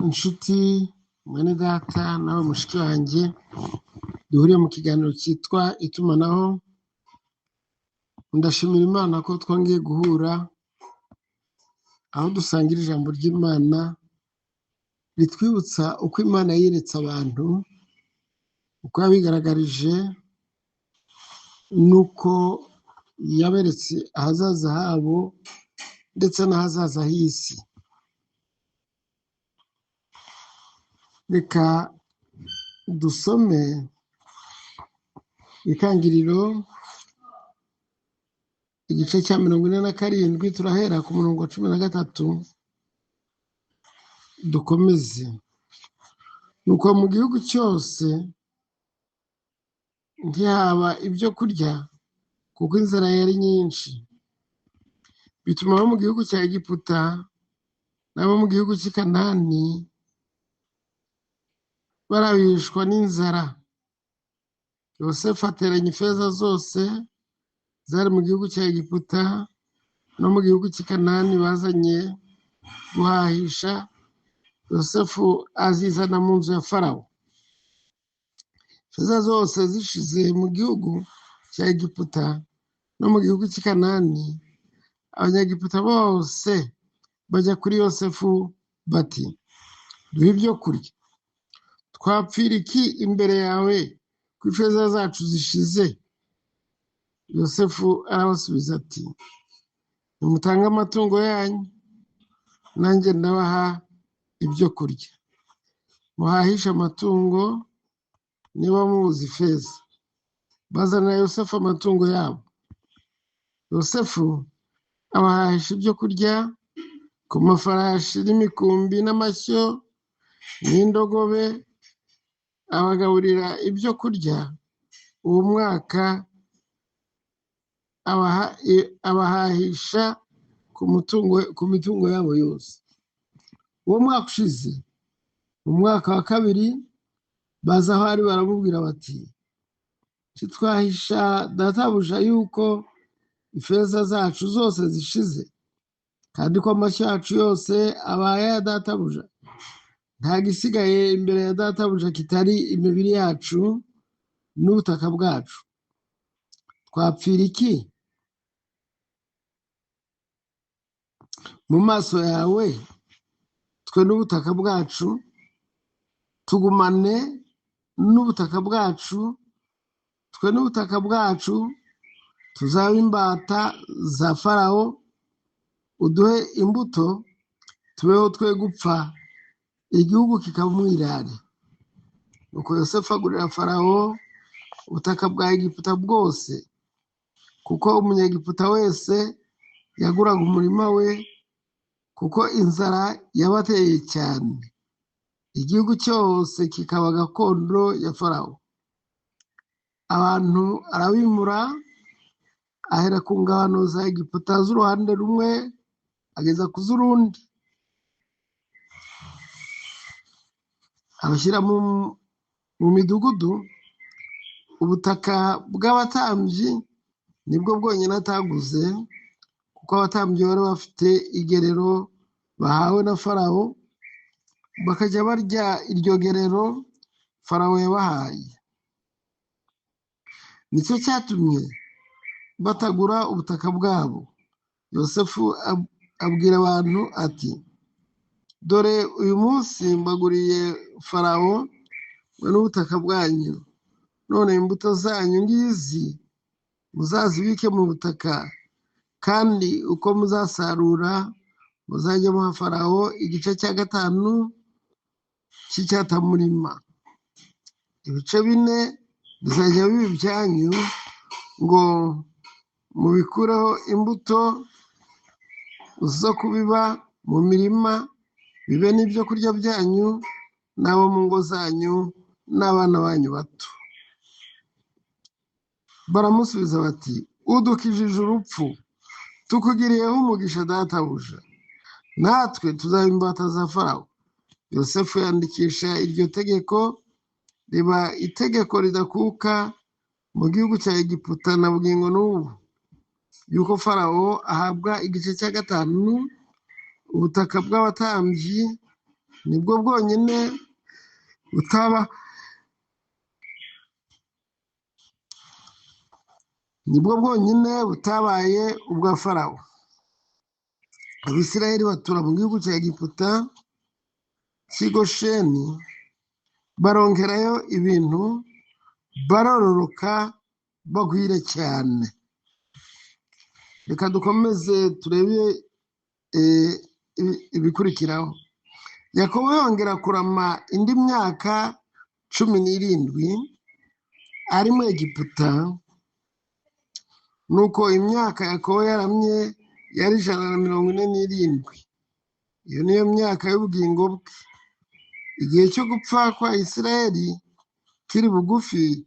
Inshuti, mwene data nawe mushiki wanjye, duhuriye mu kiganiro cyitwa itumanaho. Ndashimira Imana ko twongeye guhura, aho dusangira ijambo ry'Imana ritwibutsa uko Imana yiretse abantu, uko yabigaragarije n'uko yaberetse ahazaza habo ndetse n'ahazaza h'isi. Reka dusome Itangiriro igice cya 47, turahera ku murongo wa 13 dukomeze. Nuko mu gihugu cyose ntihaba ibyo kurya, kuko inzara yari nyinshi. Bituma abo mu gihugu cya Egiputa n'abo mu gihugu cy'i Kanani barabishwa n'inzara. Yosefu ateranya ifeza zose zari mu gihugu cya Egiputa no mu gihugu cy'i Kanani bazanye guhahisha, Yosefu azizana mu nzu ya Farawo. Ifeza zose zishize mu gihugu cya Egiputa no mu gihugu cy'i Kanani, Abanyegiputa bose bajya kuri Yosefu bati: duhe ibyo kurya, twapfira iki imbere yawe ko ifeza zacu zishize? Yosefu arabasubiza ati: nimutange amatungo yanyu, nanjye ndabaha ibyo kurya. Muhahishe amatungo niba mubuze ifeza. Bazanira Yosefu amatungo yabo. Yosefu abahahisha ibyo kurya ku mafarashi n'imikumbi n'amashyo n'indogobe, abagaburira ibyo kurya uwo mwaka, abahahisha ku mitungo yabo yose. Uwo mwaka ushize, mu mwaka wa kabiri, baza aho ari baramubwira bati: ntitwahisha databuja yuko ifeza zacu zose zishize, kandi ko amashyo yacu yose abaye aya databuja. Nta gisigaye imbere ya databuja kitari imibiri yacu n'ubutaka bwacu. Twapfira iki mu maso yawe, twe n'ubutaka bwacu? Tugumane n'ubutaka bwacu, twe n'ubutaka bwacu tuzaba imbata za Farawo. Uduhe imbuto tubeho twe gupfa, igihugu kikaba umwirare. Nuko Yosefu agurira Farawo ubutaka bwa Egiputa bwose, kuko umunyegiputa wese yaguraga umurima we, kuko inzara yabateye cyane. Igihugu cyose kikaba gakondo ya Farawo. Abantu arabimura, ahera ku ngabano za Egiputa z'uruhande rumwe ageza ku z'urundi, abashyira mu midugudu. Ubutaka bw'abatambyi nibwo bwonyine ataguze, kuko abatambyi bari bafite igerero bahawe na Farawo, bakajya barya iryo gerero Farawo yabahaye. Nicyo cyatumye batagura ubutaka bwabo. Yosefu abwira abantu ati: dore uyu munsi mbaguriye Farawo mwe n'ubutaka bwanyu. None imbuto zanyu ngizi muzazibike mu butaka, kandi uko muzasarura muzajye muha Farawo igice cya 5 cy'icyatamurima. Ibice 4 bizajya biba ibyanyu, ngo mubikureho imbuto zo kubiba mu mirima, bibe n'ibyo kurya byanyu n'abo mu ngo zanyu n'abana banyu bato. Baramusubiza bati: udukijije urupfu, tukugiriyeho umugisha databuja, natwe tuzaba imbata za Farawo. Yosefu yandikisha iryo tegeko, riba itegeko ridakuka mu gihugu cya Egiputa na bugingo n'ubu, yuko Farawo ahabwa igice cya 5 ubutaka bw'abatambyi Nibwo bwonyine butaba nibwo bwonyine butabaye ubwa Farawo. Abisirayeli batura mu gihugu cya Egiputa cy'i Gosheni, barongerayo ibintu, barororoka bagwira cyane. Reka dukomeze turebe ibikurikiraho. Yakobo yongera kurama indi myaka 17 ari mu Egiputa. Nuko imyaka Yakobo yaramye yari 147. Iyo niyo myaka y'ubugingo bwe. Igihe cyo gupfa kwa Isirayeli kiri bugufi,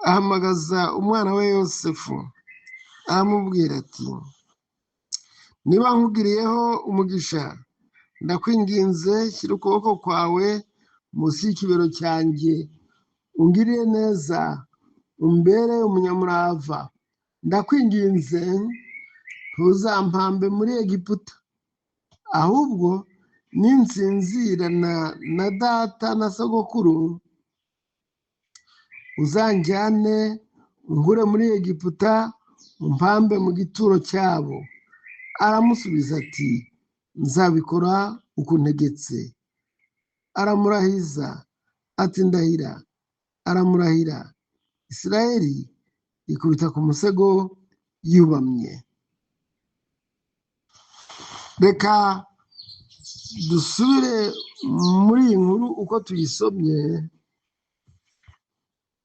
ahamagaza umwana we Yosefu, aramubwira ati: niba nkugiriyeho umugisha, ndakwinginze shyira ukuboko kwawe munsi y'ikibero cyanjye, ungirire neza, umbere umunyamurava. Ndakwinginze ntuzampambe muri Egiputa, ahubwo ninsinzirana na data na sogokuru, uzanjyane unkure muri Egiputa, umpambe mu gituro cyabo. Aramusubiza ati: nzabikora uko untegetse. Aramurahiza ati: ndahira. Aramurahira. Isirayeli ikubita ku musego yubamye. Reka dusubire muri iyi nkuru uko tuyisomye.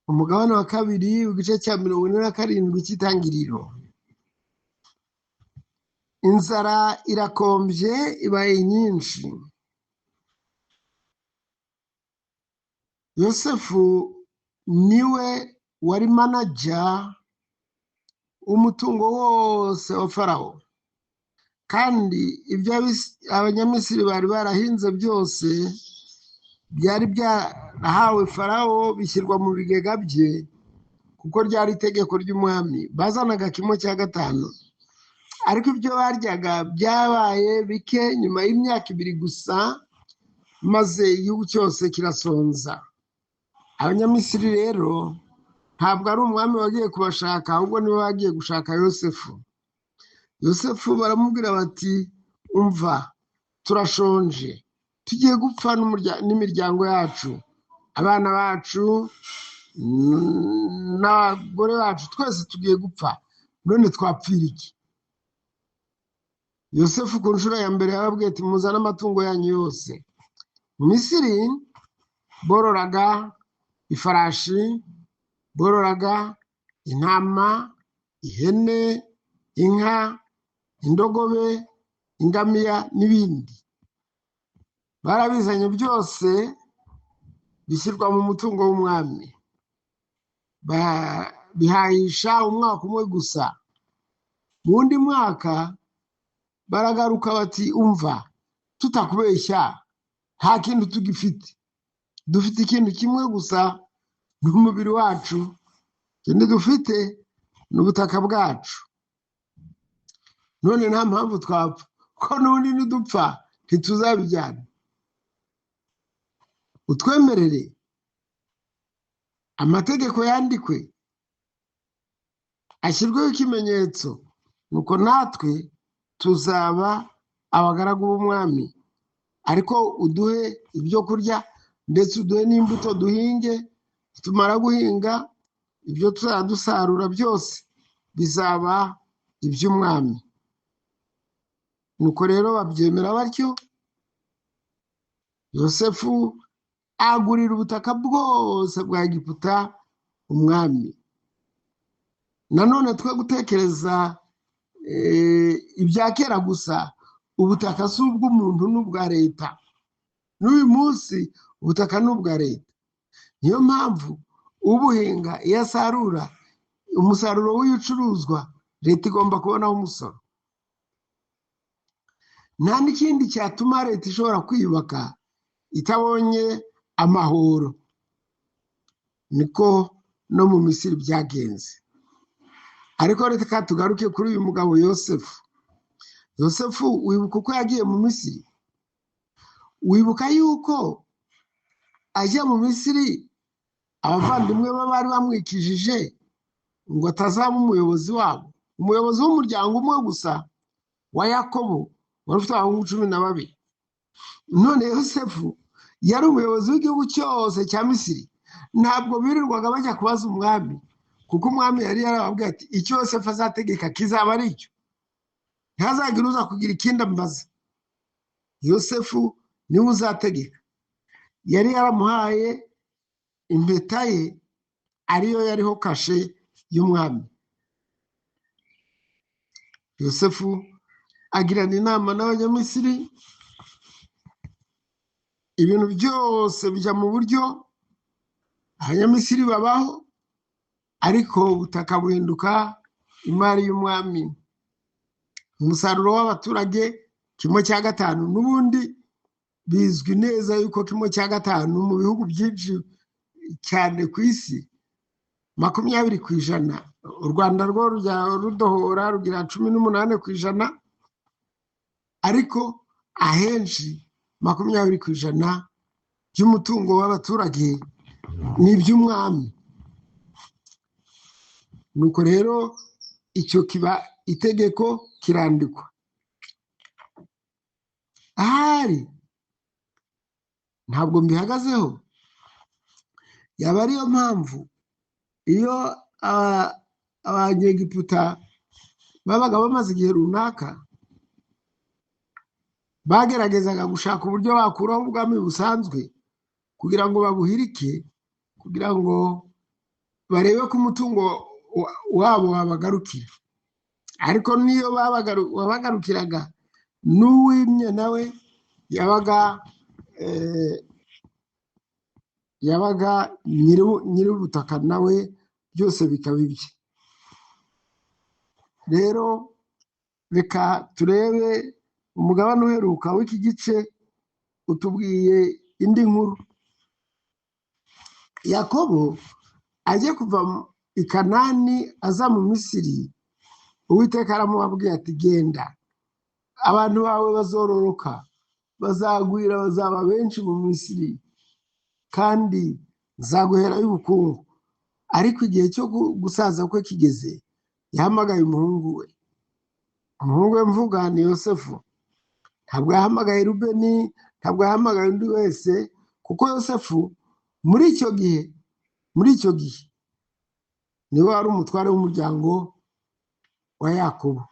Umugabane wa 2, igice cya 47 cy'Itangiriro. Inzara irakombye ibaye nyinshi. Yosefu niwe wari manager w'umutungo wose wa Farawo, kandi ibyo Abanyamisiri bari barahinze byose byari byarahawe Farawo, bishyirwa mu bigega bye, kuko ryari itegeko ry'umwami. Bazanaga 5/5, ariko ibyo baryaga byabaye bike nyuma y'imyaka 2 gusa, maze igihugu cyose kirasonza. Abanyamisiri rero ntabwo ari umwami wagiye kubashaka, ahubwo niwe bagiye gushaka Yosefu. Yosefu baramubwira bati: umva, turashonje, tugiye gupfa n'imiryango yacu, abana bacu n'abagore bacu, twese tugiye gupfa, none twapfira iki? Yosefu ku nshuro ya mbere yababwiye ati: muzane amatungo yanyu yose. Mu Misiri bororaga ifarashi, bororaga intama, ihene, inka, indogobe, ingamiya n'ibindi. Barabizanye byose bishyirwa mu mutungo w'umwami. Bihahisha umwaka umwe gusa. Mu wundi mwaka baragaruka bati: umva, tutakubeshya, nta kintu tugifite, dufite ikintu kimwe gusa, ni umubiri wacu, ikindi dufite ni ubutaka bwacu. None nta mpamvu twapfa, ko n'ubundi nidupfa ntituzabijyana. Utwemerere amategeko yandikwe, ashyirweho ikimenyetso, nuko natwe tuzaba abagaragu b'umwami. Ariko uduhe ibyo kurya, ndetse uduhe n'imbuto duhinge. Tumara guhinga, ibyo tuzadusarura byose bizaba iby'umwami. Nuko rero babyemera batyo. Yosefu agurira ubutaka bwose bwa Egiputa umwami. Nanone twe gutekereza ibya kera gusa, ubutaka si ubw'umuntu n'ubwa leta. N'uyu munsi ubutaka ni ubwa leta. Niyo mpamvu ubuhinga iyo asarura umusaruro w'ibicuruzwa, leta igomba kubonaho umusoro. Nta n'ikindi cyatuma leta ishobora kwiyubaka itabonye amahoro. Niko no mu Misiri byagenze. Ariko reka tugaruke kuri uyu mugabo Yosefu. Yosefu, wibuka uko yagiye mu Misiri? Wibuka yuko ajya mu Misiri abavandimwe be bari bamwikijije ngo atazaba umuyobozi wabo, umuyobozi w'umuryango umwe gusa wa Yakobo wari ufite abahungu 12. None Yosefu yari umuyobozi w'igihugu cyose cya Misiri. Ntabwo birirwaga bajya kubaza umwami, kuko umwami yari yarababwiye ati icyo Yosefu azategeka kizaba ari icyo, ntihazagire uza kugira ikindi ambaza. Yosefu niwe uzategeka. Yari yaramuhaye impeta ye, ariyo yariho kashe y'umwami. Yosefu agirana inama n'Abanyamisiri, ibintu byose bijya mu buryo, Abanyamisiri babaho, ariko ubutaka buhinduka imari y'umwami. Umusaruro w'abaturage 1/5, n'ubundi bizwi neza yuko 1/5 mu bihugu byinshi cyane ku isi, 20%. U Rwanda rwo rudohora rugira 18%, ariko ahenshi 20% by'umutungo w'abaturage ni iby'umwami. Nuko rero icyo kiba itegeko kirandikwa. Ahari ntabwo mbihagazeho, yaba ariyo mpamvu iyo Abanyegiputa babaga bamaze igihe runaka bageragezaga gushaka uburyo bakuraho ubwami busanzwe kugira ngo babuhirike, kugira ngo barebe ko umutungo wabo wabagarukira. Ariko niyo wabagarukiraga, n'uwimye nawe yabaga nyir'ubutaka, nawe byose bikaba ibye. Rero reka turebe umugabane uheruka w'iki gice utubwiye indi nkuru. Yakobo ajye kuva i Kanani aza mu Misiri, Uwiteka aramubabwiye ati genda, abantu bawe bazororoka, bazagwira, bazaba benshi mu Misiri, kandi nzaguherayo ubukungu. Ariko igihe cyo gusaza kwe kigeze, yahamagaye umuhungu we. Umuhungu we mvuga ni Yosefu. Ntabwo yahamagaye Rubeni, ntabwo yahamagaye undi wese, kuko Yosefu muri icyo gihe niwe wari umutware w'umuryango wa Yakobo.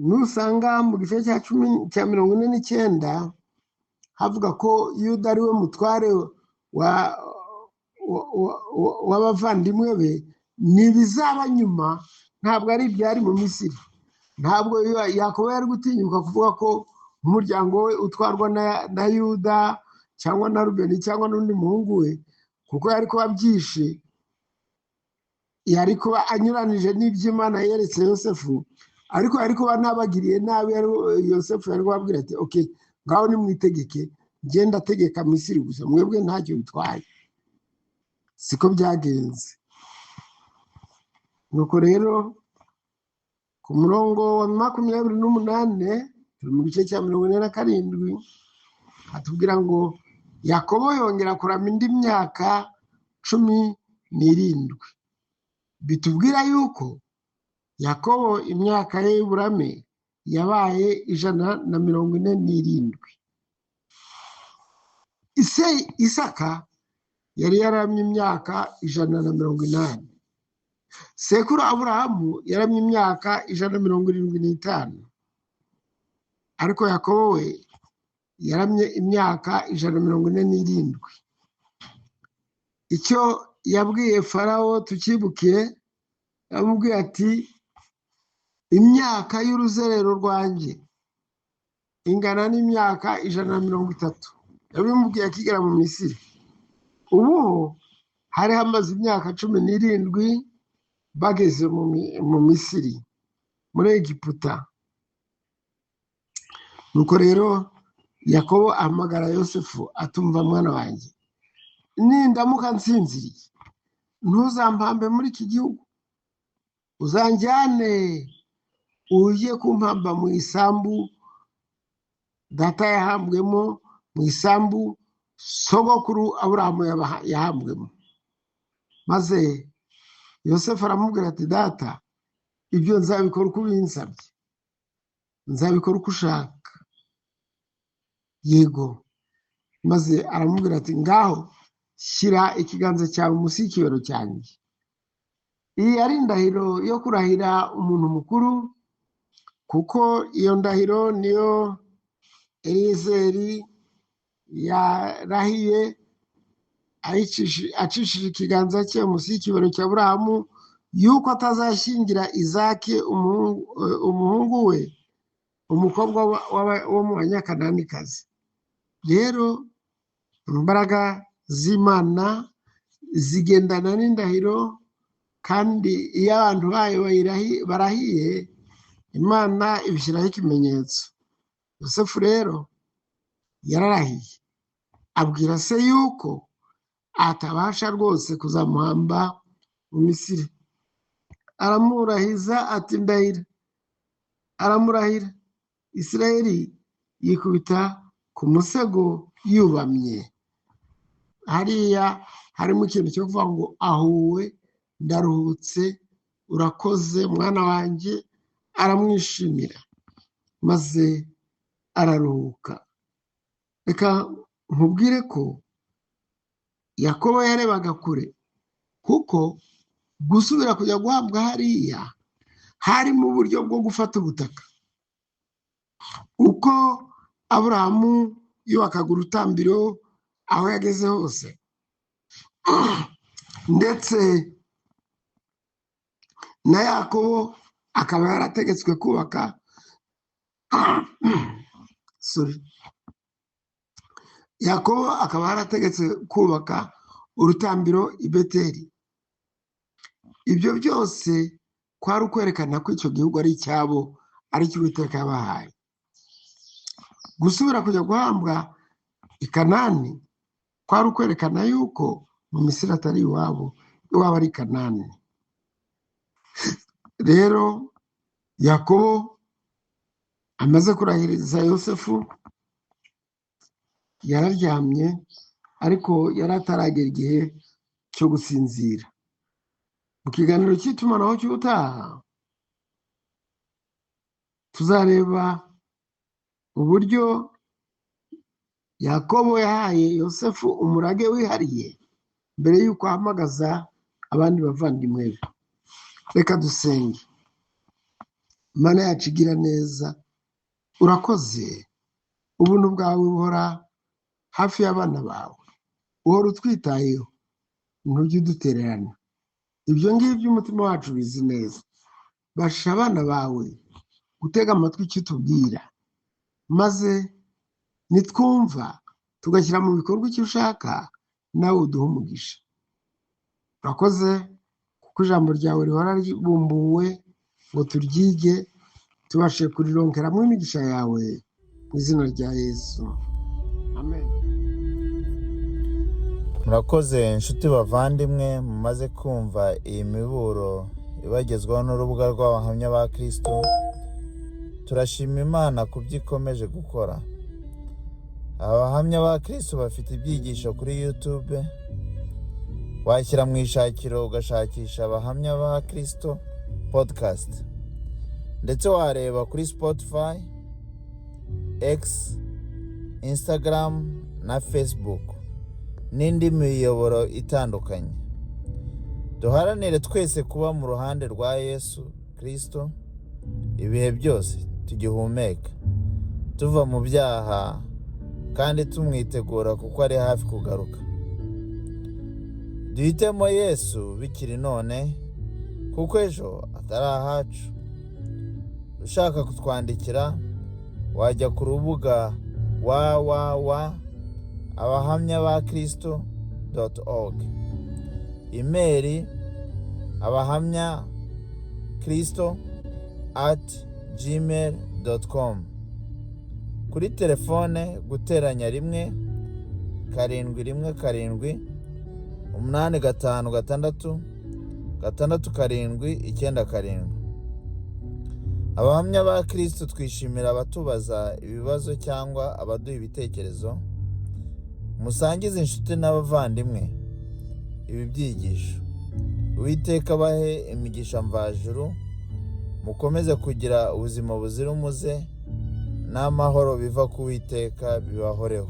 Nusanga mu gice cya 49 havuga ko Yuda ari we mutware w'abavandimwe be, ntibizaba nyuma, ntabwo ari ibyari mu Misiri. Ntabwo Yakobo yari gutinyuka kuvuga ko umuryango we utwarwa na Yuda cyangwa na Rubeni cyangwa n'undi muhungu we, kuko yari kuba abyishe, yari kuba anyuranije n'iby'Imana yeretse Yosefu, ariko yari kuba nabagiriye nabi. Yosefu yari kubabwira ati okay, ngaho nimwitegeke, ngenda ategeka Misiri gusa, mwebwe ntacyo bitwaye. Siko byagenze. Nuko rero ku murongo wa 28 turi mu gice cya 47, atubwira ngo Yakobo yongera kurama indi myaka 17. Bitubwira yuko Yakobo imyaka ye y'uburame yabaye 147. Ise Isaka yari yaramye imyaka 180. Sekuru Aburahamu yaramye imyaka 175. Ariko Yakobo we yaramye imyaka 147. Icyo yabwiye Farawo tukibuke, yamubwiye ati imyaka y'uruzerero rwanjye ingana n'imyaka 130. Yabimubwiye akigera mu Misiri. Ubu hari hamaze imyaka 17 bageze mu Misiri, muri Egiputa. Nuko rero Yakobo ahamagara Yosefu atumva, mwana wanjye, nindamuka nsinziriye ntuzampambe muri iki gihugu, uzanjyane ujye kumpamba mu isambu Data yahambwemo, mu isambu sogokuru Aburahamu yahambwemo. Maze Yosefu aramubwira ati: "Data, ibyo nzabikora uko ubinsabye, nzabikora uko ushaka." Yego. Maze aramubwira ati: "Ngaho shyira ikiganza cyawe munsi y'ikibero cyanjye." Iyi ari indahiro yo kurahira umuntu mukuru, kuko iyo ndahiro niyo Eliyezeri yarahiye acishije ikiganza cye munsi y'ikibero cya Aburahamu, yuko atazashyingira Izaki umuhungu we umukobwa wo mu Banyakananikazi. Rero imbaraga z'Imana zigendana n'indahiro, kandi iyo abantu bayo barahiye, Imana ibishyiraho ikimenyetso. Yosefu rero yararahiye, abwira se yuko atabasha rwose kuzamuhamba mu Misiri. Aramurahiza ati: "Ndahira." Aramurahira. Isirayeli yikubita ku musego yubamye. Hariya harimo ikintu cyo kuvuga ngo: "Ahuwe, ndaruhutse, urakoze mwana wanjye." Aramwishimira maze araruhuka. Reka nkubwire ko Yakobo yarebaga kure, kuko gusubira kujya guhabwa hariya harimo uburyo bwo gufata ubutaka. Uko Aburahamu yubakaga urutambiro aho yageze hose, ndetse na Yakobo akaba yarategetswe kubaka, sorry, Yakobo akaba yarategetswe kubaka urutambiro i Beteli. Ibyo byose kwari ukwerekana ko icyo gihugu ari icyabo, ari cyo Uwiteka yabahaye. Gusubira kujya guhambwa i Kanani kwari ukwerekana yuko mu Misiri atari iwabo, iwabo ari i Kanani. Rero Yakobo amaze kurahiriza Yosefu, yararyamye, ariko yari ataragera igihe cyo gusinzira. Mu kiganiro cy'itumanaho cy'ubutaha tuzareba uburyo Yakobo yahaye Yosefu umurage wihariye mbere y'uko ahamagaza abandi bavandimwe be. Reka dusenge. Mana yacu igira neza, urakoze, ubuntu bwawe buhora hafi y'abana bawe, uhora utwitayeho, ntujya udutererana. Ibyo ngibyo umutima wacu ubizi neza. Basha abana bawe gutega amatwi icyo utubwira, maze nitwumva tugashyira mu bikorwa icyo ushaka, nawe uduhe umugisha. Urakoze kuko ijambo ryawe rihora ribumbuwe ngo turyige, tubashe kurironkeramo imigisha yawe, mu izina rya Yesu, amen. Murakoze inshuti bavandimwe mumaze kumva iyi miburo ibagezwaho n'urubuga rw'Abahamya ba Kristo. Turashima Imana ku byo ikomeje gukora. Abahamya ba Kristo bafite ibyigisho kuri YouTube. Washyira mu ishakiro ugashakisha Abahamya ba Kristo podcast, ndetse wareba kuri Spotify, X, Instagram na Facebook n'indi miyoboro itandukanye. Duharanire twese kuba mu ruhande rwa Yesu Kristo ibihe byose tugihumeka, tuva mu byaha kandi tumwitegura kuko ari hafi kugaruka. Duhitemo Yesu bikiri none, kuko ejo atari ahacu. Ushaka kutwandikira wajya ku rubuga www.abahamyabakristo.org, email abahamyakristo@gmail.com, kuri telefone +1 717 856 6797. Abahamya ba Kristo twishimira abatubaza ibibazo cyangwa abaduha ibitekerezo. Musangize inshuti n'abavandimwe ibi byigisho. Uwiteka abahe imigisha mvajuru, mukomeze kugira ubuzima buzira umuze n'amahoro biva ku Uwiteka bibahoreho.